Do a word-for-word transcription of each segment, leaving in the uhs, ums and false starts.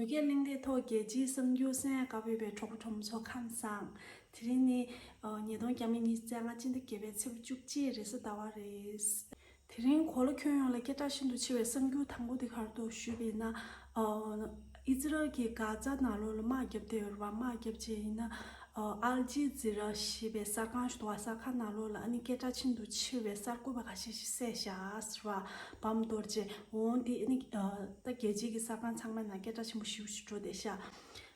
བོད་སྐད་གླེང་སྟེགས་ཐོག་རྒྱལ་སྤྱིའི་གསར་འགྱུར་གསན་ཡག་དགའ་པོ་ཡོད་པའི་གྲོགས་པོ་གྲོགས་མོ་ཚོ་ཁམས་བཟང་། དེ་རིང་ནི་ཉིས་སྟོང་ཉི་ཤུ་རྩ་ལྔ་སྤྱི་ཟླ་བརྒྱད་པའི་ཚེས་པ་བཅུ་གཅིག་རེས་གཟའ་ཟླ་བ་རེད། དེ་རིང་གོ་ལ་ཁྱོན་ཡོངས་ལ་སྐད་གྲགས་ཤིན་ཏུ་ཆེ་བའི་གསར་འགྱུར་དང་པོ་དེ་ག་རེ་འདུག་ཞུས་པ་ཡིན་ན། ཨི་ཛི་རལ་གྱིས་གྷ་ཛ་ནང་ལོགས་ལ་དམག་བརྒྱབ་བསྡད་ཡོད་རེད་པ། དམག་བརྒྱབ་བྱས་ཡིན་ན། ཨལ་ཇི་ཛི་ར་ཞེས་པའི་གསར་ཁང་ཞིག་འདུག་པ། གསར་ཁང་ནང་ལོགས་ལ་ཨ་ནི་སྐད་གྲགས་ཤིན་ཏུ་ཆེ་བའི་གསར་འགོད་པ་ཁ་ཤས་ཤིག་བསད་བཞག་ཟེར་བ། བམ་གཏོར་བྱས། འོང་དེ་ཨ་ནི་ད་རྒྱལ་སྤྱིའི་གི་གསར་ཁང་ཚང་མའི་ནང་སྐད་གྲགས་ཆེན་པོ་ཞེ་པོ་ཞིག་འགྲོ་བསྡད་ཤག་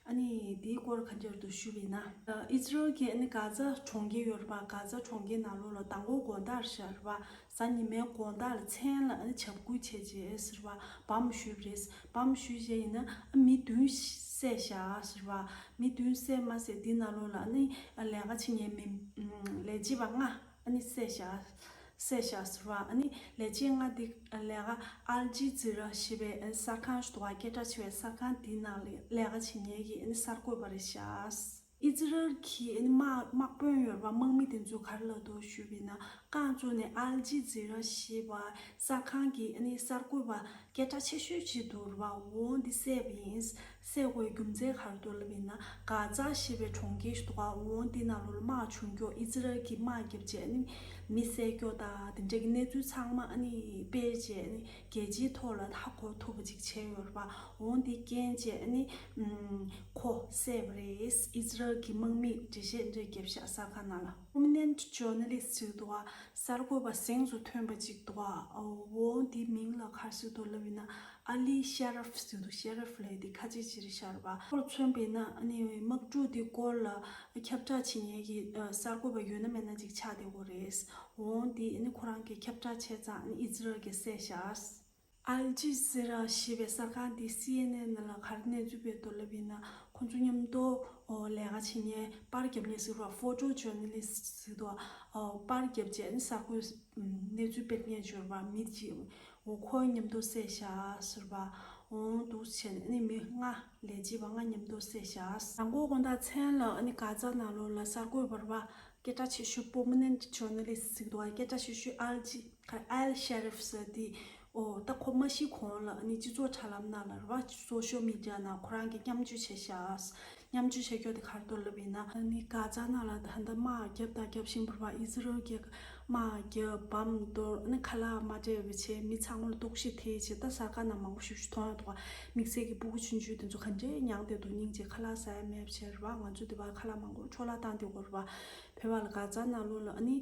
ཨ་ནི་དེའི་སྐོར་ག་འདྲ་འདུག་ཞུས་པ་ཡིན་ན། ཨི་ཛི་རལ་གྱིས་ཨ་ནི་གྷ་ཛ་གྲོང་ཁྱེར་ཡོད་རེད་པ། གྷ་ཛ་གྲོང་ཁྱེར་ནང་ལོགས་ལ་མདང་དགོང་དགོང་དག་རེད་ཤག་རེད་པ། གཟའ་ཉི་མའི་དགོང་དག་ལ་མཚན་ལ་ཨ་ནི་འཇབ་རྒོལ་བྱས་རྗེས་ཟེར་བ་བམ་གཞུས་པ་རེད། བམ་གཞུས་རྗེས་ཡིན་ན་ཨ་མི་བདུན་བསད་བཞག་ཟེར་བ། མི་བདུན་བསད་མ་ཟད་འདི་ནང་ལོགས་ལ་ཨ་ནི་ལས་ཀ་བྱེད་མཁན་མི་ལས་བྱེད་པ་ལྔ་ཨ་ནི་བསད་བཞག་བསད་བཞག་ཟེར་བ། ཨ་ནི་ལས་བྱེད་ལྔ་འདི་ལས་ཀ་ཨལ་ཇི་ཛི་ར་ཞེས་པའི་གསར་ཁང་ཞིག་འདུག་པ། སྐད་གྲགས་ཆེ་བའི་གསར་ཁང་འདིའི་ནང་ལ་ལས་ཀ་བྱེད་མཁན་གྱི་ཨ་ནི་གསར་འགོད་པ་རེད་ཤག་ཨི་ཛི་རལ་གྱི་ཨ་ནི་དམག་དམག་དཔོན་ཡོད་རེད་པ། དམག་མི་དེ་ཚོས་ག་རེ་ལབ་འདུག་ཞུས་པ་ཡིན་ན། རྐང་བཙུགས་ནས་ཨལ་ཇི་ཛི་ར་ཞེས་པ་གསར་ཁང་གི་ཨ་ནི་གསར་འགོད་པ་སྐད་གྲགས་ཆེ་ཤོས་ཅིག་འདུག་རེད་པ། འོ་འདི་བསད་པ་ཡིན། བསད་དགོས་རྒྱུ་མཚན་ག་རེ་འདུག་ལབ་ཡིན་ན། གྷ་ཛ་ཞེས་པའི་གྲོང་ཁྱེར་ཞིག་འདུག་ག་འོ་འདི་ནང་ལོགས་ལ་དམག་བྱུང་སྐྱོ། ཨི་ཛི་རལ་གྱིས་དམག་བརྒྱབ་བྱས་ཨ་ནི་མི་བསད་སྐྱོ་དང་དེ་འདྲ་གི་གནས་ཚུལ་ཚང་མ་ཨ་ནི་སྤེལ་བྱས་ཨ་ནི་རྒྱལ་སྤྱིའི་ཐོག་ལ་ཧ་གོ་ཐུབ་པ་ཅིག་བྱས་ཡོད་རེད་པ། འོ་འདི་རྐྱེན་བྱས་ཨ་ནི་ཁོ་བསད་པ་རེད། ཨི་ཛི་རལ་གྱི་དམག་མིས་འགྲེལ་བཤད་འདྲ་བརྒྱབ་ཤག་གསར་ཁང་ནང་ལ། Prominent Journalist ཟེར་འདུག་པ། གསར་འགོད་པ་གཟེངས་སུ་ཐོན་པ་ཅིག་འདུག་པ། འོ་འདི་མིང་ལ་ག་རེ་ཟེར་འདུག་ལབ་ཡིན་ན། ཨ་ལི་ཤ་རབ་ཟེར་འདུག་ཤ་རབ་ལབ་དེ་ཁ་ཆེ་ཅིག་རེད་ཤག་རེད་པ། ཁོ་ལ་མཚོན་པ་ཡིན་ན་ཨ་ནི་དམག་འཁྲུག་འདི་སྐོར་ལ་ཁྱབ་བསྒྲགས་བྱེད་མཁན་གྱི་གསར་འགོད་པ་ཡོད་ན་མེད་ན་ཅིག་ཆགས་བསྡད་ཡོད་རེད། འོ་འདི་ཨ་ནི་ཁོ་རང་གིས་ཁྱབ་བསྒྲགས་བྱས་ཙང་ཨ་ནི་ཨི་ཛི་རལ་གྱིས་བསད་ཤག་ཨལ་ཇི་ཛི་ར་ཞེས་པའི་གསར་ཁང་འདི་སི་ཨེན་ཨེན་ལ་ག་རེ་གནས་ཚུལ་སྤེལ་འདུག་ལབ་ཡིན་ན། ཁོང་ཚོ་མཉམ་དུ་ལས་ཀ་བྱེད་མཁན་པར་རྒྱབ་མཁན་ཟེར་བ། Photo Journalist ཟེར་འདུག་པ། པར་རྒྱབ་བྱས་ནི་གསར་འགོད་གནས་ཚུལ་སྤེལ་མཁན་ཅིག་ཡོད་པ། མི་གཅིག་འོ་ཁོ་མཉམ་དུ་བསད་བཞག་ཟེར་བ། འོ་འདུག་བྱས་ནས་ནི་མི་ལྔ་ལས་བྱེད་པ་ལྔ་མཉམ་དུ་བསད་བཞག་དང་པོ་དགོང་དག་མཚན་ལ་ནི་གྷ་ཛ་ནང་ལོགས་ལ་གསར་འགོད་པ་རེད་པ། སྐད་གྲགས་ཆེ་ཤོས་Prominent Journalist ཟེར་འདུག་པ། སྐད་གྲགས་ཆེ་ཤོས་ཨལ་ཇི་ཨལ་ཤ་རིབ་ཟེར་དེ། འོ་ད་ཁོ་མ་ཤི་གོང་ལ་ནི་སྤྱི་ཚོགས་དྲ་ལམ་ནང་ལ་རེད་པ། སོ་ཤལ་མི་ཌི་ཡ་ནང་ཁོ་རང་གིས་མཉམ་སྤྱོད་བྱས་ཤག་མཉམ་སྤྱོད་བྱས་སྐྱོ་དེ་ག་རེ་འདུག་ལབ་ཡིན་ན། ནི་གྷ་ཛ་ནང་ལ་ད་ལྟ་དམག་བརྒྱབ་དང་བརྒྱབ་བཞིན་པ་རེད་པ། ཨི་ཛི་རལ་གྱིས་དམག་བརྒྱབ། བམ་གཏོར། ནི་ཁ་ལག་མ་སྤྲད་པ་བྱས། མི་ཚང་མ་ལ་དོགས་གཞི་ཐེབས་བྱས། ད་གསར་ཁང་ནང་མང་པོ་ཞེ་པོ་ཞིག་མཐོང་ཡོད་འདུག་པ། དམིགས་བསལ་གྱི་སྤུ་གུ་ཆུང་ཆུང་དེ་ཚོ་ག་འདྲའི་མྱངས་བསྡད་འདུག་སྙིང་རྗེ། ཁ་ལག་ཟ་ཡ་མེད་པ་བྱས་རེད་པ། ང་ཚོ་འདི་པར་ཁ་ལག་མང་པོ་འཕྲོ་བརླག་བཏང་བསྡད་ཡོད་རེད་པ། བོད་པ་ལ་གྷ་ཛ་ནང་ལོགས་ལ་ཨ་ནི་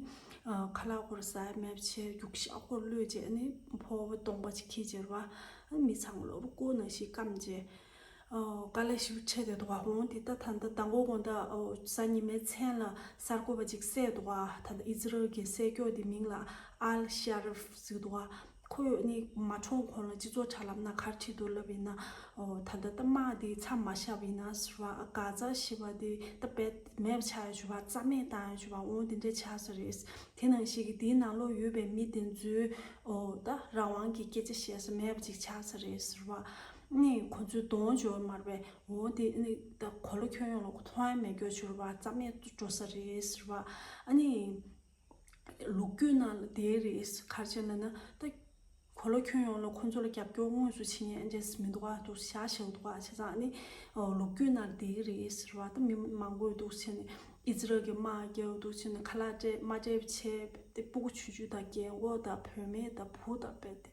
ཁ་ལག་སྐོར་ཟ་ཡ་མེད་པ་བྱས། རྒྱུག་ཤ་སྐོར་གློད་བྱས། ཨ་ནི་ཕོར་པ་སྟོང་པ་ཅིག་འཁྱེར་བྱས་རེད་པ། ཨ་ནི་མི་ཚང་མ་ལ་རུས་ཁོག་ནང་བཞིན་སྐམ་བྱས། དཀའ་ལས་ཞེ་པོ་འཕྲད་བསྡད་འདུག་པ། འོ་འདི་ད་ད་ལྟ་མདང་དགོང་དགོང་དག་གཟའ་ཉི་མའི་མཚན་ལ་གསར་འགོད་པ་ཅིག་བསད་འདུག་པ། ད་ལྟ་ཨི་ཛི་རལ་གྱིས་བསད་སྐྱོ་དེ་མིང་ལ་ཨལ་ཤ་རིབ་ཟེར་འདུག་པ། ཁོས་ནི་མ་གྲོངས་གོང་ལ་སྤྱི་ཚོགས་དྲ་ལམ་ནང་ག་རེ་བྲིས་འདུག་ལབ་ཡིན་ན། འོ་ད་ལྟ་ད་དམག་འདི་མཚམས་མ་བཞག་པ་ཡིན་ན་ཟེར་བ། གྷ་ཛ་ཞེས་པ་འདི་ད་རྦད་མེད་པ་ཆགས་ཡོད་ཟེར་བ། རྩ་མེད་བཏང་ཡོད་ཟེར་བ། འོ་འདི་འདྲ་ཆགས་ས་རེད། དེ་ནང་བཞིན་གྱི་དེའི་ནང་ལོགས་ཡོད་པའི་མི་དེ་ཚོའི་འོ་ད་རང་དབང་གི་སྐད་ཆ་བཤད་ས་མེད་པ་ཅིག་ཆགས་ས་རེད་ཟེར་བ། ནི་ཁོ་ཚོའི་གདོང་འཇོག་མ་རེད་པས། འོ་དེ་ནི་ད་གོ་ལ་ཁྱོན་ཡོངས་ལ་མཐོང་ཡ་མེད་སྐྱོ་ཟེར་བ། རྩ་མེད་འགྲོ་ས་རེད་ཟེར་བ། ཨ་ནི་ལོ་རྒྱུས་ནང་ལ་དེ་རེད། ག་རེ་བྱས་ལབ་ན་ད་གོ་ལ་ཁྱོན་ཡོངས་ལ་ཁོ་ཚོ་ལ་རྒྱབ་སྐྱོར་དངོས་སུ་བྱེད་མཁན་ཨ་འདྲས་མི་འདུག་ག་འདུག་བཞག་བཞག་འདུག་ག་བྱས་ཙང་ཨ་ནི་ལོ་རྒྱུས་ནང་ལ་དེ་རེད་ཟེར་བ། ད་མི་མང་པོས་འདུག་བྱས་ནས་ཨི་ཛི་རལ་གྱི་དམག་རྒྱག་འདུག་བྱས་ནས་ཁ་ལག་སྤྲད་མ་སྤྲད་བྱས་ཏེ། སྤུ་གུ་ཆུང་ཆུང་དང་རྒན་གོག་དང་བུད་མེད་དང་བུ་དང་རྦད་དེ་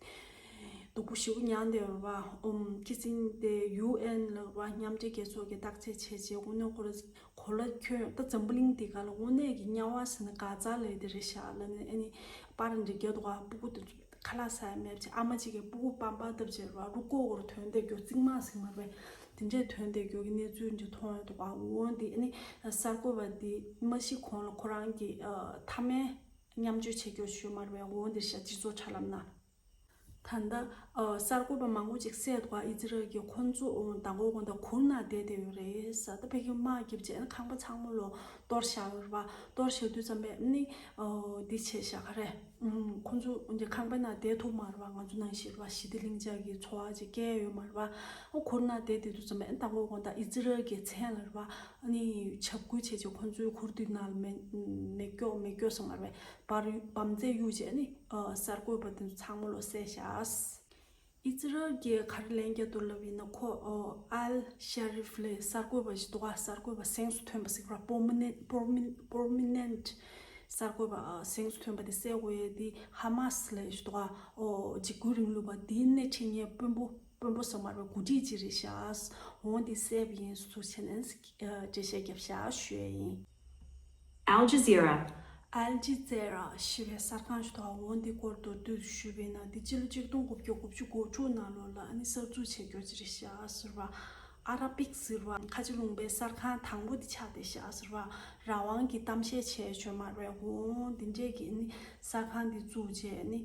སྡུག་པོ་ཞེ་པོ་མྱངས་བསྡད་ཡོད་རེད་པ། ཨོམ་ཁྱི་སེང་དེ་ཡུ་ཨེན་ལ་རེད་པ། མཉམ་འབྲེལ་རྒྱལ་ཚོགས་ཀྱིས་བརྟག་དཔྱད་བྱས་རྗེས་དངོས་གནས་ཁོ་ར་གོ་ལ་ཁྱོན་ད་འཛམ་བུ་གླིང་འདི་ག་ལ་དངོས་གནས་ཀྱི་དམྱལ་བ་ཟེར་ན་གྷ་ཛ་ལབ་དེ་རེད་ཤག་ལབ་ནས་ཨ་ནི་པར་འདྲ་རྒྱག་འདུག་ག་སྤུ་གུ་དེ་ཚོ་ཁ་ལག་ཟ་ཡ་མེད་པ་བྱས། ཨ་མ་གཅིག་གིས་སྤུ་གུ་པང་པར་བཏབ་བྱས་རེད་པ། རུས་ཁོག་སྐོར་ཐོན་བསྡད་རྒྱུ། རྩིག་མ་ཟེར་མ་རེད་པས། དེ་འདྲས་ཐོན་བསྡད་རྒྱུ་གི་གནས་ཚུལ་འདྲ་མཐོང་ཡོད་འདུག་ག་འོ་འདི་ཨ་ནི་གསར་འགོད་པ་འདི་མ་ཤི་གོང་ལ་ཁོ་རང་གི་ཨ་མཐའ་མའི་མཉམ་སྤྱོད་བྱེད་རྒྱུ་ཞུ་མ་རེད་པས། འོ་འདི་ཤ་སྤྱི་ཚོགས་དྲ་ལམ་ན། ད་ལྟ་ཨ་གསར་འགོད་པ་མང་པོ་ཅིག་བསད་འདུག་ག་ཨི་ཛི་རལ་གྱིས་ཁོ་ཚོ་མདང་དགོང་དགོང་དག་གུར་ནང་བསྡད་བསྡད་ཡོད་རེད་ཟེར། ད་ཕ་གིར་དམག་བརྒྱབ་རྗེས་ཁང་པ་ཚང་མ་ལོ་གཏོར་བཞག་ཡོད་རེད་པ། གཏོར་བཞག་དུས་ཙམ་པས་ནི་ཨོ་འདི་བྱས་བཞག་ག་རེད། ཨུམ། ཁོ་ཚོ་འདི་ཁང་པའི་ནང་བསྡད་ཐུབ་མ་རེད་པ། ང་ཚོ་ནང་བཞིན་རེད་པ། ཞི་བདེ་ལྷིང་འཇགས་ཀྱི་འཚོ་བ་ཅིག་སྐྱེལ་ཡོད་མ་རེད་པ། ཨོ་གུར་ནང་བསྡད་བསྡད་དུས་ཙམ་པས་མདང་དགོང་དགོང་དག་ཨི་ཛི་རལ་གྱི་མཚན་ལ་རེད་པ། ཨ་ནི་འཇབ་རྒོལ་བྱས་རྗེས་ཁོ་ཚོའི་གུར་དེའི་ནང་ལ་མེ་མེ་སྒྱོགས་མེ་སྒྱོགས་ཟེར་མ་རེད་པ། བར་བམ་རྫས་གཡུགས་བྱས་ནི་ཨ་གསར་འགོད་པ་དེ་ཚོ་ཚང་མ་ལོ་བསད་བཞག་ཨི་ཛི་རལ་གྱིས་ག་རེ་ལན་བརྒྱབ་འདུག་ལབ་ཡིན་ན། ཁོ་ཨོ་ཨལ་ཤ་རིབ་ལས་གསར་འགོད་པ་ཞིག་འདུག་ག་གསར་འགོད་པ་གཟེངས་སུ་ཐོན་པ་ཟེར་བ། པོ་མི་ནེན་པོ་མི་པོ་མི་ནེན་གསར་འགོད་པ་ཨ་གཟེངས་སུ་ཐོན་པ་དེ་གསལ་དགོས་ཡས་དེ་ཧ་མ་སི་ལས་ཞིག་འདུག་ག་ཨོ་འཇིགས་སྐུལ་རིང་ལུགས་པ་དེའི་སྣེ་ཁྲིད་མཁན་དཔོན་པོ་དཔོན་པོ་ཟེར་མ་རེད་པ། འགོ་ཁྲིད་ཅིག་རེད་ཤག་འོ་དེ་གསལ་པ་ཡིན་ཟེར་བྱས་ནས་འགྲེལ་བཤད་བརྒྱབ་ཤག་ཞུ་ཡས་ཡིན། Al Jazeera. ཨལ་ཇི་ཛེ་ར་ཞེས་པའི་གསར་ཁང་ཞིག་ཐོག་འོ་འདི་སྐོར་མདོར་བསྡུས་ཞུས་པ་ཡིན་ན། འདི་སྤྱི་ལོ་ཆིག་སྟོང་དགུ་བརྒྱ་དགུ་བཅུ་གོ་དྲུག་ནང་ལོགས་ལ་ཨ་ནི་གསར་འཛུགས་བྱས་རྒྱུ་ཅིག་རེད་ཤག་ཟེར་བ། ཨ་ར་བིག་ཟེར་བ་ཁ་ཆེ་ལུང་པའི་གསར་ཁང་དང་པོ་འདི་ཆགས་བསྡད་ཤག་ཟེར་བ། རང་དབང་གི་གཏམ་བཤད་བྱས་བྱུང་མ་རེད། འོ་འདི་འདྲས་ཀྱི་ཨ་ནི་གསར་ཁང་འདི་བཙུགས་བྱས་ཨ་ནི་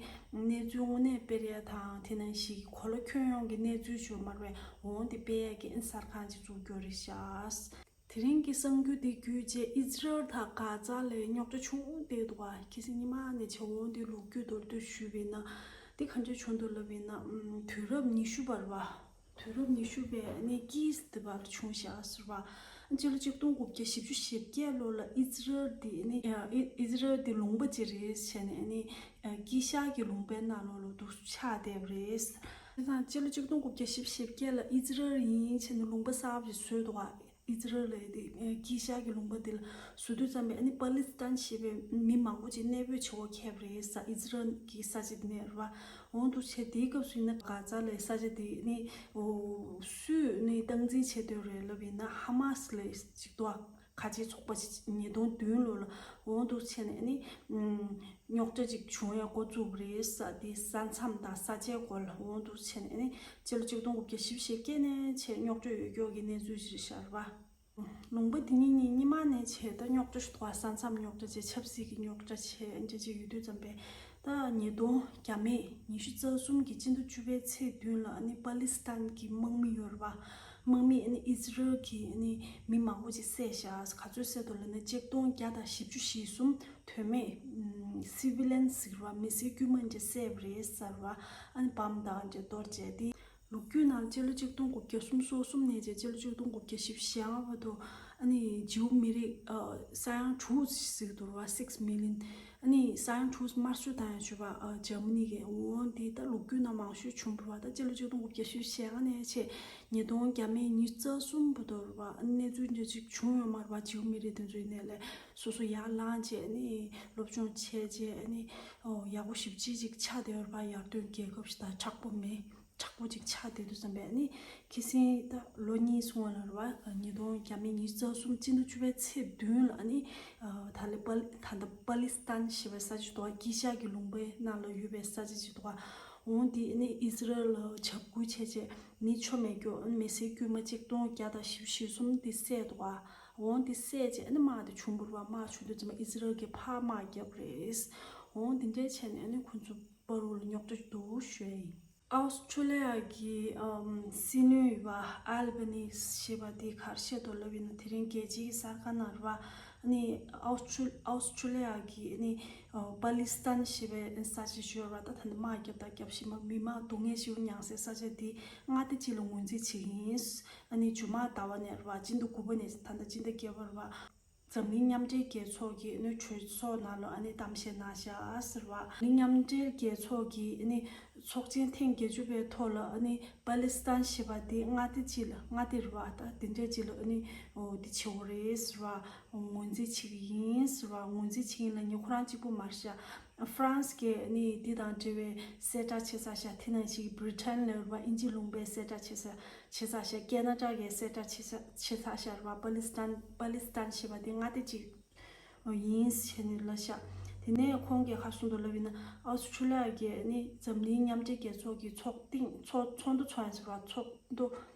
གནས་ཚུལ་དངོས་གནས་སྤེལ་ཡས་དང་དེ་ནང་བཞིན་གྱི་གོ་ལ་ཁྱོན་ཡོངས་ཀྱི་གནས་ཚུལ་བྱུང་མ་རེད། འོ་འདི་སྤེལ་ཡས་ཀྱི་ཨ་ནི་གསར་ཁང་ཅིག་བཙུགས་རྒྱུ་རེད་ཤག་དེ་རིང་གི་གསར་འགྱུར་འདི་བརྒྱུད་རྗེས་ཨི་ཛི་རལ་དང་གྷ་ཛ་ལ་རྙོག་དྲ་བྱུང་བསྡད་འདུག་ག་ཁ་སང་ཉི་མ་ནས་བྱས། འོ་འདི་ལོ་རྒྱུས་མདོར་བསྡུས་ཞུས་པ་ཡིན་ན། འདི་ག་འདྲ་བྱུང་འདུག་ལབ་པ་ཡིན་ན། ཨམ། དུས་རབས་ཉི་ཤུ་པར་བ། དུས་རབས་ཉི་ཤུ་པའི་ནི་དཀྱིལ་དེ་བར་བྱུང་ཤག་ཟེར་བ། སྤྱི་ལོ་ཆིག་སྟོང་དགུ་བརྒྱ་བཞི་བཅུ་ཞེ་བརྒྱད་ལོ་ལ་ཨི་ཛི་རལ་འདི་ནི་ཨི་ཨི་ཛི་རལ་འདི་ལུང་པ་ཅིག་རེད་བྱས་ནས་ནི་དཀྱིལ་ཤར་གྱི་ལུང་པའི་ནང་ལོགས་ལ་འདུག་ཆགས་བསྡད་པ་རེད། དེ་དང་སྤྱི་ལོ་ཆིག་སྟོང་དགུ་བརྒྱ་བཞི་བཅུ་ཞེ་བརྒྱད་ལ་ཨི་ཛི་རལ་ཡིན་བྱས་ནས་ལུང་པ་གསར་པ་ཞིག་བཟོས་འདུག་ག་ཨི་ཛི་རལ་ལ་དེ་དཀྱིལ་ཤར་གྱི་ལུང་པ་དེ་ལ་བཟོ་དུས་ཙམ་པས་ཨ་ནི་པ་ལི་སི་ཐན་ཞེས་པའི་མི་མང་པོ་ཅིག་གནས་སྤོས་བྱེད་དགོས་ཁེལ་བ་རེད་ས། ཨི་ཛི་རལ་གྱི་ས་ཆ་དེ་ནས་རེད་བ། འོང་འདུག་བྱས་དེའི་སྐབས་སུ་ཡིན་ན་གྷ་ཛ་ལའི་ས་ཆ་དེ་ནི་འོ་སུས་ནི་སྟངས་འཛིན་བྱེད་འདོད་རེད་ལབ་ཡིན་ན་ཧ་མ་སི་ལས་ཅིག་འདུག་ག་ཁ་ཆེའི་ཚོགས་པ་ཞིག་ཉིས་སྟོང་བདུན་ལོ་ལ་འོང་འདུག་བྱས་ནས་ནི་རྙོག་དྲ་ཅིག་བྱུང་ཡ་འགོ་བཙུགས་པ་རེད་ས། དེ་ས་མཚམས་དང་ས་ཆའི་སྐོར་ལ་འོང་འདུག་བྱས་ནས་ནི་སྤྱི་ལོ་ཆིག་སྟོང་དགུ་བརྒྱ་བཞི་བཅུ་ཞེ་བརྒྱད་ནས་བྱས་རྙོག་དྲ་ཡོད་རྒྱུ་གི་གནས་ཚུལ་ཞིག་ཤར་བ། ལུང་པ་འདི་གཉིས་གཉིས་སྔོན་མ་ནས་བྱས་ད་རྙོག་དྲ་ཞིག་འདུག་ག་ས་མཚམས་རྙོག་དྲ་བྱས། ཆབ་སྲིད་ཀྱི་རྙོག་དྲ་བྱས། འདྲ་ཅིག་ཡོད་དུས་ཙམ་པས་ད་ཉིས་སྟོང་བརྒྱ་མེད་ཉི་ཤུ་རྩ་གསུམ་གྱི་སྤྱི་ཟླ་བཅུ་པའི་ཚེས་བདུན་ལ་ཨ་ནི་པ་ལི་སི་ཐན་གྱི་དམག་མི་ཡོད་རེད་བ། དམག་མི་ཨ་ནི་ཨི་ཛི་རལ་གྱི་ཨ་ནི་མི་མང་པོ་ཅིག་བསད་བཞག་ག་ཚོད་བསད་འདུག་ལབ་ན་ཆིག་སྟོང་བརྒྱ་དང་བཞི་བཅུ་ཞེ་གསུམ། དོན་མེད་སི་བི་ལན་ཟེར་བ་མི་སེར་དཀྱུས་མ་འདྲ་བསད་པ་རེད་ཟེར་བ། ཨ་ནི་བམ་དང་འདྲ་གཏོར་བྱས་ཏེ། ལོ་རྒྱུས་ནང་སྤྱི་ལོ་ཆིག་སྟོང་དགུ་བརྒྱ་སུམ་ཅུ་སོ་གསུམ་ནས་བྱས་སྤྱི་ལོ་ཆིག་སྟོང་དགུ་བརྒྱ་བཞི་བཅུ་ཞེ་ལྔ་བར་དུ་ཨ་ནི་ཇིའུ་མི་རིགས་ཨ་ས་ཡ་དྲུག་ཟེར་གྱི་འདུག་ར། སིགས་མི་ལིན། ཨ་ནི་ས་ཡ་དྲུག་དམར་གསོད་བཏང་ཡ་བྱས་པ་ཨ་འཇར་མ་ནི་གིས། འོ་འདི་ད་ལོ་རྒྱུས་ནང་མང་ཤོས་བྱུང་བ་རེད་བ། ད་སྤྱི་ལོ་ཆིག་སྟོང་དགུ་བརྒྱ་བཞི་བཅུ་ཞེ་ལྔ་ནས་བྱས་ཉིས་སྟོང་བརྒྱ་མེད་ཉི་ཤུ་རྩ་གསུམ་བར་དུ་རེད་བ། ཨ་ནི་གནས་ཚུལ་འདྲ་ཅིག་བྱུང་ཡོད་མ་རེད་བ། ཇིའུ་མི་རིགས་དེ་ཚོའི་ནང་ལ་སོ་སོ་ཡར་ལངས་བྱས་ཨ་ནི་སློབ་སྦྱོང་བྱས་བྱས་ཨ་ནི་ཨོ་ཡག་པོ་ཞེ་པོ་ཅིག་ཆགས་བསྡད་ཡོད་རེད་བ། ཡར་ཐོན་རྒྱལ་ཁབ་ཞིག་དང་མཁྲེགས་པོ་མེད། མཁྲེགས་པོ་ཅིག་ཆགས་བསྡད་དུས་ཙམ་པས་ནི་ཁ་སང་ད་ལོ་གཉིས་སྔོན་ལ་རེད་བ། ཉིས་སྟོང་བརྒྱ་མེད་ཉི་ཤུ་རྩ་གསུམ་སྤྱི་ཟླ་བཅུ་པའི་ཚེས་བདུན་ལ་ནི་ད་ལྟ་པ་ད་ལྟ་པ་ལི་སི་ཐན་ཞེས་པའི་ས་ཆ་ཞིག་འདུག་ག་དཀྱིལ་ཤར་གྱི་ལུང་པའི་ནང་ལ་ཡོད་པའི་ས་ཆ་ཞིག་འདུག་ག་འོང་དེ་ནི་ཨི་ཟི་རལ་ལ་འཇབ་རྒོལ་བྱས་བྱས་མི་ཆོ་མེད་རྒྱུ་མི་སེར་དཀྱུས་མ་ཆིག་སྟོང་བརྒྱ་དང་བཞི་བཅུ་ཞེ་གསུམ་དེ་བསད་འདུག་ག་འོང་དེ་བསད་བྱས་ནི་དམག་དེ་བྱུང་བ་རེད་བ། དམག་བྱུང་དུས་ཙམ་པ་ཨི་ཟི་རལ་གྱིས་ཕར་དམག་བརྒྱབ་རེད། འོང་དེ་འདྲས་བྱས་ནས་ནི་ཁོ་ཚོ་བར་ལ་རྙོག་དྲ་འདུག་ཞུ་ཡ་ཡིན། ཨའོ་སི་ཁྲུ་ལི་ཡ་གི་ཨམ་སྲིད་བློན་ཡོད་པ་ཨལ་བྷ་ནི་སི་ཞེས་པ་དེ་ག་རེ་བཤད་འདུག་ལབ་ཡིན་ན། དེ་རིང་རྒྱལ་སྤྱིའི་གསར་ཁང་ནང་རེད་བ། ཨ་ནི་ཨའོ་སི་ཁྲུ་ཨའོ་སི་ཁྲུ་ལི་ཡ་གི་ཨ་ནི་ཨ་པ་ལི་སི་ཐན་ཞེས་པའི་ས་ཆ་ཞིག་ཡོད་རེད་བ། ད་ད་ནི་དམག་རྒྱབ་དང་རྒྱབ་བཞིན་པ་མི་མང་སྡུག་བསྔལ་ཞེ་པོ་མྱངས་སའི་ས་ཆ་དེ་མངའ་སྡེ་གཅིག་ལ་ངོས་འཛིན་བྱེད་ཀྱི་ཡིན། ཨ་ནི་ཇུ་མ་ཟླ་བ་ནས་རེད་བ། སྤྱི་ཟླ་དགུ་པ་ནས་ད་ལྟ་སྤྱི་ཟླ་བརྒྱད་པ་རེད་བ། འཛམ་གླིང་མཉམ་འབྲེལ་རྒྱལ་ཚོགས་ཀྱི་ཨ་ནི་གྲོས་ཚོགས་ནང་ལ་ཨ་ནི་གཏམ་བཤད་གནང་བཞག་ཟེར་བ། འཛམ་གླིང་མཉམ་འབྲེལ་རྒྱལ་ཚོགས་ཀྱི་ཨ་ནི་ཚོགས་ཆེན་ཐེངས་བརྒྱད་ཅུ་པའི་ཐོག་ལ་ཨ་ནི་པ་ལི་སི་ཐན་ཞེས་པ་དེ་མངའ་སྡེ་གཅིག་ལ་མངའ་སྡེ་རེད་བ། ད་དེ་འདྲས་གཅིག་ལ་ཨ་ནི་འོ་དེ་བྱེད་དགོས་རེད་ཟེར་བ། ངོས་འཛིན་བྱེད་ཀྱི་ཡིན་ཟེར་བ། ངོས་འཛིན་བྱེད་ཀྱི་ཡིན་ལབ་མཁན་ཁོ་རང་གཅིག་པུ་མ་རེད་ཤག་ཧྥ་རན་སི་གིས་ནི་འདི་དང་འབྲེལ་བའི་གསལ་བསྒྲགས་བྱས་ཚར་ཤག་དེ་ནང་བཞིན་བྷི་རི་ཊན་ལ་ཡོད་པ་དབྱིན་ཇི་ལུང་པས་གསལ་བསྒྲགས་བྱས་ཚར་བྱས་ཚར་ཤག་ཀེ་ན་ཌ་གིས་གསལ་བསྒྲགས་བྱས་ཚར་བྱས་ཚར་ཤག་རེད་བ། པ་ལི་སི་ཐན་པ་ལི་སི་ཐན་ཞེས་པ་དེ་མངའ་སྡེ་གཅིག་ཡིན་ཟེར་ནས་ལབ་ཤག་དེ་ནས་ཁོང་གིས་ག་རེ་གསུངས་འདུག་ལབ་ཡིན་ན། ཨོ་སི་ཁྲུ་ལི་ཡ་གིས་ནི་འཛམ་གླིང་མཉམ་འབྲེལ་རྒྱལ་ཚོགས་ཀྱི་ཚོགས་ཐེངས་ཚོགས་ཚོགས་འདུ་ཚོགས་ཡ་ཟེར་བ། ཚོགས་འདུ་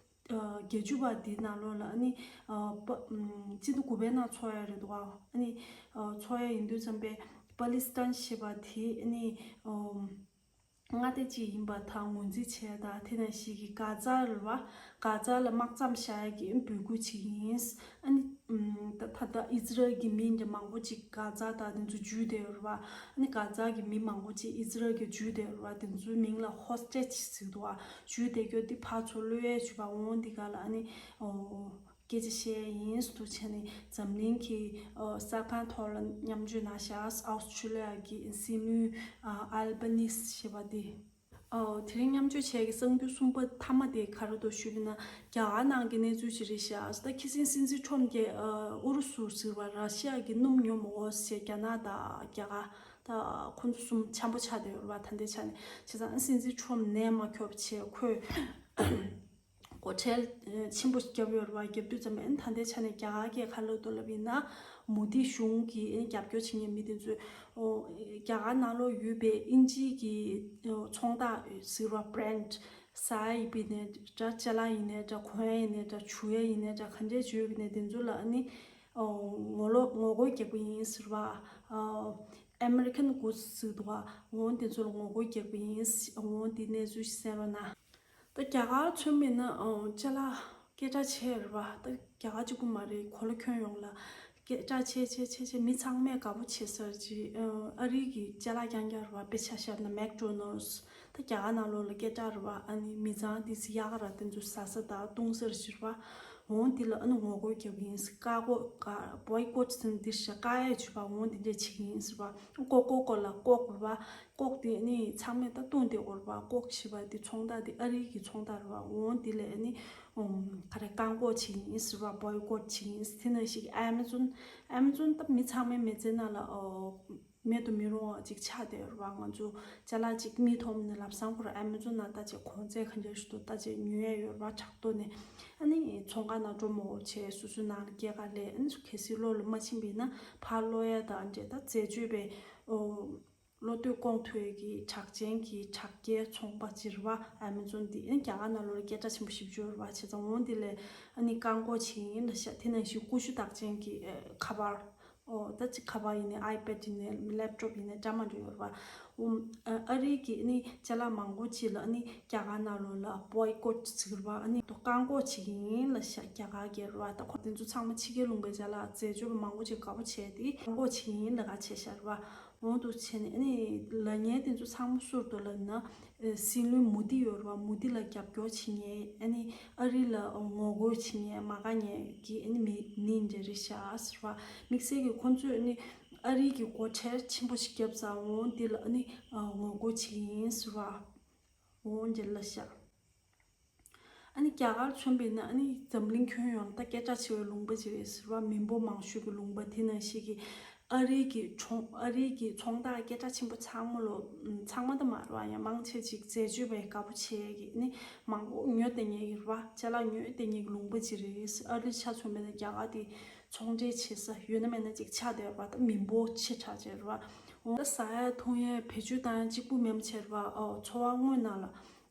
ཨ་བརྒྱད་ཅུ་པ་འདིའི་ནང་ལོགས་ལ་ཨ་ནི་ཨ་པ་ཨམ་སྤྱི་ཟླ་དགུ་པའི་ནང་ཚོགས་ཡ་རེད་འདུག་ག་ཨ་ནི་ཨ་ཚོགས་ཡ་ཡིན་དུས་ཙམ་པས་པ་ལི་སི་ཐན་ཞེས་པ་དེ་ཨ་ནི་ཨམ་མངའ་སྡེ་གཅིག་ཡིན་པ་དང་ངོས་འཛིན་བྱས་དང་། དེ་ནང་བཞིན་གྱི་གྷ་ཛ་རེད་བ། གྷ་ཛ་ལ་དམག་མཚམས་བཞག་ཡ་གི་འབོད་སྐུལ་བྱེད་ཀྱི་ཡིན། ཨ་ནི་ཨམ་ད་ད་ལྟ་ཨི་ཛི་རལ་གྱི་མི་འདྲ་མང་པོ་ཅིག་གྷ་ཛ་དང་དེ་ཚོ་འཇུས་བསྡད་ཡོད་རེད་བ། ཨ་ནི་གྷ་ཛ་གི་མི་མང་པོ་ཅིག་ཨི་ཛི་རལ་གྱིས་འཇུས་བསྡད་ཡོད་རེད་བ། དེ་ཚོའི་མིང་ལ་ཧོ་སི་ཊེཇ་ཟེར་འདུག་བ། འཇུས་བསྡད་རྒྱུ་དེ་ཕར་ཚུར་གློད་ཡས་བྱས་པ། འོང་འདི་ག་ལ་ཨ་ནི་ཨོ་སྐད་ཆ་བཤད་ཡིན་ཟེར་དུ་བྱས་ནས་འཛམ་གླིང་གི་ཨོ་གསར་ཁང་ཐོག་ལ་མཉམ་སྤྱོད་གནང་བཞག་ཨའོ་སི་ཁྲུ་ལི་ཡ་གི་སྲིད་བློན་ཨ་ཨལ་བྷ་ནི་སི་ཞེས་པ་དེ། ཨོ། དེ་རིང་མཉམ་སྤྱོད་བྱས་ཀྱི་གསང་འདུས་གསུམ་པ་མཐའ་མ་དེ་ག་རེ་འདུག་ཞུས་པ་ན། རྒྱ་གར་ནང་གི་གནས་ཚུལ་ཅིག་རེད་ཤག་ད་ཁ་སང་སྲིད་འཛིན་ཁྲོམ་གྱིས་ཨུ་རུ་སུ་ཟེར་བ་ར་ཤི་ཡ་གི་སྣུམ་ཉོ་མི་དགོས་ཟེར་རྒྱ་ནག་དང་རྒྱ་གར་ད་ཁོ་ཚོ་གསུམ་འཆམ་པོ་ཆགས་བསྡད་ཡོད་རེད་པ། ད་ལྟའི་ཆ་ནས་བྱས་ཙང་སྲིད་འཛིན་ཁྲོམ་ནད་མ་ཁྱབ་བྱས་ཁོས་སྒོ་ཁྲལ་ཆེན་པོ་ཞིག་བརྒྱབ་ཡོད་རེད་པ། བརྒྱབ་དུས་ཙམ་པ་ཨ་ནི་ད་ལྟའི་ཆ་ནས་རྒྱ་གར་གྱིས་ག་རེ་ལབ་འདུག་ལབ་ཡིན་ན། མོ་དི་གཞུང་གིས་ཨ་ནི་རྒྱབ་སྐྱོར་བྱེད་མཁན་མི་དེ་ཚོས་ཨོ་རྒྱ་གར་ནང་ལོགས་ཡོད་པའི་དབྱིན་ཇི་གི་ཨོ་ཚོང་རྟགས་ཟེར་བ་བྷི་རེན་ཌི་ཟ་ཡ་ཡིན་པ་ཡིན་ནའི་འདྲ། ཅ་ལག་ཡིན་ནའི་འདྲ། གོན་ཡ་ཡིན་ནའི་འདྲ། བྱུག་ཡ་ཡིན་ནའི་འདྲ། ག་འདྲས་བྱས་ཡོད་པ་ཡིན་ནའི་དེ་ཚོ་ལ་ཨ་ནི་ཨོ་ངོ་ལོག་ངོ་རྒོལ་རྒྱག་པ་ཡིན་ཟེར་བ། ཨོ་ཨ་མེ་རི་ཁན་གུཌ་ཟེར་འདུག་ག་འོ་དེ་ཚོ་ལ་ངོ་རྒོལ་རྒྱག་པ་ཡིན། འོ་དེ་གནས་ཚུལ་ཞིག་གསན་རོགས་གནང་། ད་རྒྱ་གར་མཚོན་པ་ཡིན་ན་ཨོ་ཅ་ལག་སྐད་གྲགས་ཆེ་རེད་པ། ད་རྒྱ་གར་གཅིག་པུ་མ་རེད། གོ་ལ་ཁྱོན་ཡོངས་ལ་སྐད་གྲགས་ཆེ་ཆེ་ཆེ་ཆེ། མི་ཚང་མས་དགའ་པོ་བྱེད་ས་ཅིག་ཨ་རི་གི་ཅ་ལག་རྐྱང་རྐྱང་རེད་པ། དཔེ་ཆ་བཞག་ན་མེག་ཌོ་ནལ་ཌི། ད་རྒྱ་གར་ནང་ལོགས་ལ་སྐད་གྲགས་རེད་པ། ཨ་ནི་མི་ཚང་དེ་ཚོ་ཡག་ག་ར་དེ་ཚོ་ཟ་ས་དང་བཏུང་ས་རེད་པ། འོ་དེ་ལ་ཨ་ནི་ངོ་རྒོལ་རྒྱག་གི་ཡིན། བཀག་འགོག་བཀག་བོའི་ཀོཊ་ཟེར་ན་འདི་ཤ་བཀག་ཡ་བྱེད་པ། འོ་དེ་འདྲས་བྱེད་ཀྱི་ཡིན་ཟེར་བ། ཀོ་ཀོ་ཀོ་ལ་ཀོག་རེད་པ། ཀོག་དེ་ནི་ཚང་མས་ད་བཏུང་བསྡད་ཡོད་རེད་པ། ཀོག་ཞེས་པ་དེ་ཚོང་རྟགས་དེ་ཨ་རི་གི་ཚོང་རྟགས་རེད་པ། འོ་དེ་ལས་ནི་ཨུམ་ག་རེ་བཀག་འགོག་བྱེད་ཀྱི་ཡིན་ཟེར་བ། བོའི་ཀོཊ་བྱེད་ཀྱི་ཡིན། དེ་ནང་བཞིན་ཨེ་མ་ཛོན། ཨེ་མ་ཛོན་ད་མི་ཚང་མའི་མི་ཚེ་ནང་ལ་ཨོ་མེད་དུ་མི་རུང་བ་ཅིག་ཆགས་བསྡད་ཡོད་རེད་པ། ང་ཚོ་ཅ་ལག་ཅིག་མིག་མཐོང་ནས་ལམ་སང་ཁོ་རང་ཨེ་མ་ཛོན་ནང་ལྟ་བྱས་གོང་ཚད་ག་འདྲ་ཞིག་འདུག་ལྟ་བྱས་ཉོ་ཡ་ཡོད་རེད་པ། དྲག་ཏོ་ནས། ཨ་ནི་ཚོང་ཁང་ནང་འགྲོ་མ་དགོས་བྱས་སོ་སོའི་ནང་ལ་སྐྱེལ་ག་སླེབས། ཨ་ནི་གལ་སྲིད་བློ་ལ་མ་ཕྱིན་པ་ཡིན་ན་ཕར་སློག་ཡ་དང་འདྲ། ད་འཛད་སྤྱོད་པའི་ཨོ་བློ་གཏོད་སྐོང་ཐུབ་ཡ་གི་གྲགས་ཅན་གྱི་དྲ་རྒྱའི་ཚོང་པ་ཅིག་རེད་པ། ཨེ་མ་ཛོན་འདི་ཨ་ནི་རྒྱ་གར་ནང་ལོགས་ལ་སྐད་གྲགས་ཆེན་པོ་ཞེ་པོ་ཅིག་ཡོད་རེད་པ། བྱས་ཙང་འོ་འདི་ལས་ཨ་ནི་བཀག་འགོག་བྱེད་ཀྱི་ཡིན་ལབ་ཤག་དེ་ནང་བཞིན་ཀུ་ཤུ་དག་ཅན་གྱི་ཨ་ཁ་པར། ཨོ་ད་ཅིག་ཁ་པར་ཡིན་ནའི་ཨའི་པེཌ་ཡིན་ནའི་ལེབ་ཊོབ་ཡིན་ནའི་འདྲ་མི་འདྲ་ཡོད་རེད་པ། ཨུམ་ཨ་ཨ་རི་གི་ཨ་ནི་ཅ་ལག་མང་པོ་ཅིག་ལ་ཨ་ནི་རྒྱ་གར་ནང་ལོགས་ལ་བོའི་ཀོཊ་ཟེར་བ། ཨ་ནི་བཀག་འགོག་བྱེད་ཀྱི་ཡིན་ལབ་ཤག་རྒྱ་གར་གྱི་རེད་པ། ད་ཁོ་དེ་ཚོ་ཚང་མ་ཕྱི་རྒྱལ་ལུང་པའི་ཅ་ལག་རྫས་སྦྱོར་མང་པོ་ཅིག་དགའ་པོ་བྱས་ཏེ་བཀག་འགོག་བྱེད་ཀྱི་ཡིན་ལབ་ག་བྱས་ཤག་རེད་པ། འོ་འདུག་བྱས་ནས་ཨ་ནི་ལབ་མཁན་དེ་ཚོ་ཚང་མ་སུ་རེད་འདུག་ལབ་ན། ཨེ་སྲིད་བློན་མོ་དི་ཡོད་རེད་པ། མོ་དི་ལ་རྒྱབ་སྐྱོར་བྱེད་མཁན། ཨ་ནི་ཨ་རི་ལ་ངོ་རྒོལ་བྱེད་མཁན་མ་དགའ་མཁན་གྱི་ཨ་ནི་མི་མི་འདྲ་རེད་ཤག་ཟེར་བ། དམིགས་བསལ་གྱི་ཁོང་ཚོས་ཨ་ནི་ཨ་རི་གི་སྒོ་ཁྲལ་ཆེན་པོ་ཞིག་བརྒྱབ་ཙང་འོ་འདི་ལ་ཨ་ནི་ངོ་རྒོལ་བྱེད་ཀྱི་ཡིན་ཟེར་བ། འོ་འདི་ལ་ཤག་ཨ་ནི་རྒྱ་གར་མཚོན་པ་ཡིན་ན་ཨ་ནི་འཛམ་གླིང་ཁྱོན་ཡོངས་ད་སྐད་གྲགས་ཆེ་བའི་ལུང་པ་ཅིག་རེད་ཟེར་བ། མི་འབོར་མང་ཤོས་ཀྱི་ལུང་པ། དེ་ནང་བཞིན་གྱི་ཨ་རིའི་གི་ཚོང་ཨ་རིའི་གི་ཚོང་རྟགས་སྐད་གྲགས་ཆེན་པོ་ཚང་མ་ལོ། ཚང་མ་ད་མ་རེད་པ། ཡང་མང་ཆེ་ཅིག་འཛད་སྤྱོད་པའི་དགའ་པོ་བྱེད་ཀྱི་ནི་མང་པོ་ཉོ་བསྡད་མཁན་གྱི་རེད་པ། ཅ་ལག་ཉོ་བསྡད་མཁན་གྱི་ལུང་པ་ཅིག་རེད། ཨ་རི་ཆ་མཚོན་པ་ཡིན་ན་རྒྱ་གར་དེ་ཚོང་འབྲེལ་བྱེད་ས་ཡོད་ན་མེད་ན་ཅིག་ཆགས་བསྡད་ཡོད་རེད་པ། ད་མི་འབོར་ཆེ་དྲགས་ཅིག་རེད་པ། འོ་ད་ཟ་ཡ་འཐུང་ཡའི་བེད་སྤྱོད་བཏང་ཡ་གཅིག་པུ་མིན་པ་བྱས་རེད་པ། ཨོ་འཚོ་བ་དངོས་ནང་ལ་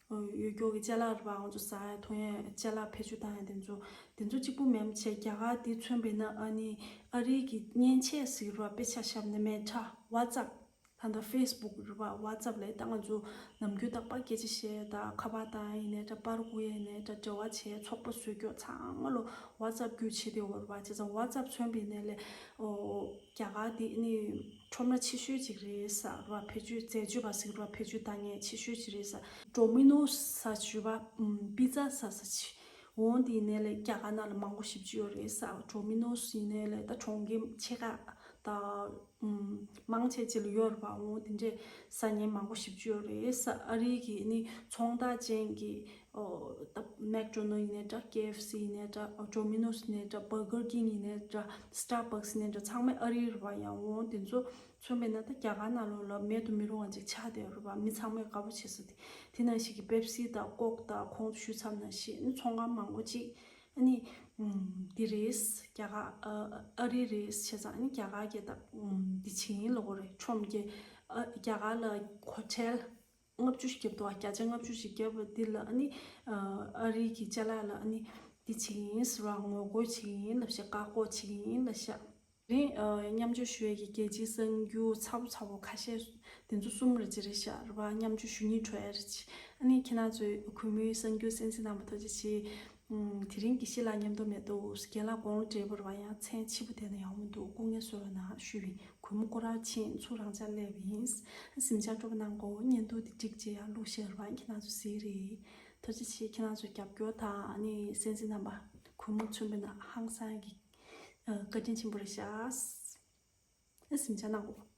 ཡོད་རྒྱུ་གི་ཅ་ལག་རེད་པ། ང་ཚོ་ཟ་ཡ་འཐུང་ཡ་ཅ་ལག་བེད་སྤྱོད་བཏང་ཡ་དེ་ཚོ་དེ་ཚོ་གཅིག་པུ་མིན་པ་བྱས། རྒྱ་གར་དེ་མཚོན་པ་ཡིན་ན་ཨ་ནི་ཨ་རིའི་གི་མཉེན་ཆས་ཟེར་བ། དཔེ་ཆ་བཞག་ན་མེ་ཊ། ཝ་ཙབ། ད་ལྟ་ཧྥེ་སི་བུག་རེད་པ། ཝ་ཙབ་ལས་ད་ང་ཚོ་ནམ་རྒྱུན་ད་པར་སྐད་ཆ་བཤད་ཡ་དང་ཁ་པར་བཏང་ཡ་ཡིན་ནའི་འདྲ། པར་བསྐུར་ཡ་ཡིན་ནའི་འདྲ། འབྲེལ་བ་བྱས་ཚོགས་པ་བཟོ་རྒྱུ་ཚང་མ་ལོ་ཝ་ཙབ་བརྒྱུད་བྱེད་དེ་ཡོད་རེད་པ། བྱས་ཙང་ཝ་ཙབ་མཚོན་པ་ཡིན་ནའི་ལས་ཨོ། རྒྱ་གར་དེ་ནི་ཁྲོམ་ར་ཆེ་ཤོས་ཅིག་རེད་ཟེར་བ། བེད་སྤྱོད་འཛད་སྤྱོད་པ་ཟེར་བ། བེད་སྤྱོད་བཏང་མཁན་ཆེ་ཤོས་ཅིག་རེད་ཟེར། ཌོ་མི་ནོ་སི་ཟེར་ཞུ་བ། ཨམ་པི་ཛ་ཟེར་ས་ཅིག་འོང་དེ་ནས་ལས་རྒྱ་གར་ནང་ལ་མང་པོ་ཞེ་པོ་ཅིག་ཡོད་རེད་ཟེར། ཌོ་མི་ནོ་སི་ཡིན་ནའི་ལས་ད་གྲོང་ཁྱེར་ཆེ་ཁག་ད་ཨམ་མང་ཆེ་ཅིག་ལ་ཡོད་རེད་པ། འོང་དེ་འདྲས་ཟ་མཁན་མང་པོ་ཞེ་པོ་ཅིག་ཡོད་རེད་ཟེར། ཨ་རི་གི་ནི་ཚོང་རྟགས་ཅན་གྱི་ཨོ་ད་མེག་ཌོ་ནལ་ཡིན་ནའི་འདྲ། ཀེ་ཨེཕ་སི་ཡིན་ནའི་འདྲ། ཌོ་མི་ནོ་སི་ཡིན་ནའི་འདྲ། བར་གར་ཀིང་ཡིན་ནའི་འདྲ། སི་ཊར་བྷག་སི་ཡིན་ནའི་འདྲ། ཚང་མ་ཨ་རིའི་རེད་པ། ཡང་འོང་དེ་ཚོ་མཚོན་པ་ཡིན་ན་ད་རྒྱ་གར་ནང་ལོགས་ལ་མེད་དུ་མི་རུང་བ་ཅིག་ཆགས་བསྡད་ཡོད་རེད་པ། མི་ཚང་མས་དགའ་པོ་བྱེད་ས་དེ། དེ་ནང་བཞིན་གྱི་པེབ་སི་དང་ཀོག་དང་གོང་དུ་ཞུས་ཚར་ནང་བཞིན་ཚོང་ཁང་མང་པོ་ཅིག་ཨ་ནི་ཨམ་འདི་རེད། རྒྱ་གར་ཨ་ཨ་རི་རེད་བྱས་ཙང་ཨ་ནི་རྒྱ་གར་གྱི་ད་ཨམ་འདི་བྱེད་ཀྱི་ཡིན་ལབ་ཀྱི་ཡོད་རེད། ཁྲོམ་གྱི་ཨ་རྒྱ་གར་ལ་སྒོ་ཁྲལ་ལྔ་བཅུ་ཞིག་བརྒྱབ་འདུག་བརྒྱ་ཆ་ལྔ་བཅུ་ཞིག་བརྒྱབ་པ་འདི་ལ་ཨ་ནི་ཨ་ཨ་རི་གི་ཅ་ལག་ལ་ཨ་ནི་འདི་བྱེད་ཀྱི་ཡིན་ཟེར་བ། ངོ་རྒོལ་བྱེད་ཀྱི་ཡིན་ལབ་ཤག་བཀག་འགོག་བྱེད་ཀྱི་ཡིན་ལབ་ཤག་རིང་ཨ་མཉམ་སྤྱོད་ཞུ་ཡས་ཀྱི་རྒྱལ་སྤྱིའི་གསར་འགྱུར་ཚ་པོ་ཚ་པོ་ཁ་ཤས་དེ་ཚོ་གསུམ་རེ་ཅིག་རེད་ཤག་རེད་པ། མཉམ་སྤྱོད་ཞུ་སྙིང་བྲོ་ཡ་རེད་ཅིག་ཨ་ནི་ཁྱེད་རང་ཚོས་གུས་མོའི་གསར་འགྱུར་གསན་གཟིགས་གནང་བ་ཐུགས་རྗེ་ཆེ། ཨུམ། དེ་རིང་དགེ་བཤེས་ལགས་མཉམ་དུ་མེད་དུ་རྒན་ལགས་དགུང་ལོ་བགྲེས་པོ་རེད་པ། ཡང་མཚན་ཆེ་པོ་དེ་ནས་ཡག་མོ་འདུག་སྐུ་ངལ་གསོ་རོགས་གནང་ཞུས་པ་ཡིན། གུས་མོ་སྐུ་ར་ཕྱིན། ཚུར་རང་འཇགས་སླེབས་པ་ཡིན། གཟིམ་འཇག་སྤྲོ་པོ་གནང་གོ། བརྙན་ཐུང་འདི་བསྒྲིགས་རྗེས་ཡར་བླུགས་བཞག་རེད་པ། ཁྱེད་རང་ཚོ་གཟིགས་རེད། ཐུགས་རྗེ་ཆེ། ཁྱེད་རང་ཚོ་རྒྱབ་སྐྱོར་དང་ཨ་ནི་གསན་གཟིགས་གནང་བ་གུས་མོ་མཚོན་པ་ཡིན་ན་ཧང་སང་གི་ཨ་བཀའ་དྲིན་ཆེན་པོ་རེད་ཤག་ཨ་གཟིམ་འཇག་གནང་གོ།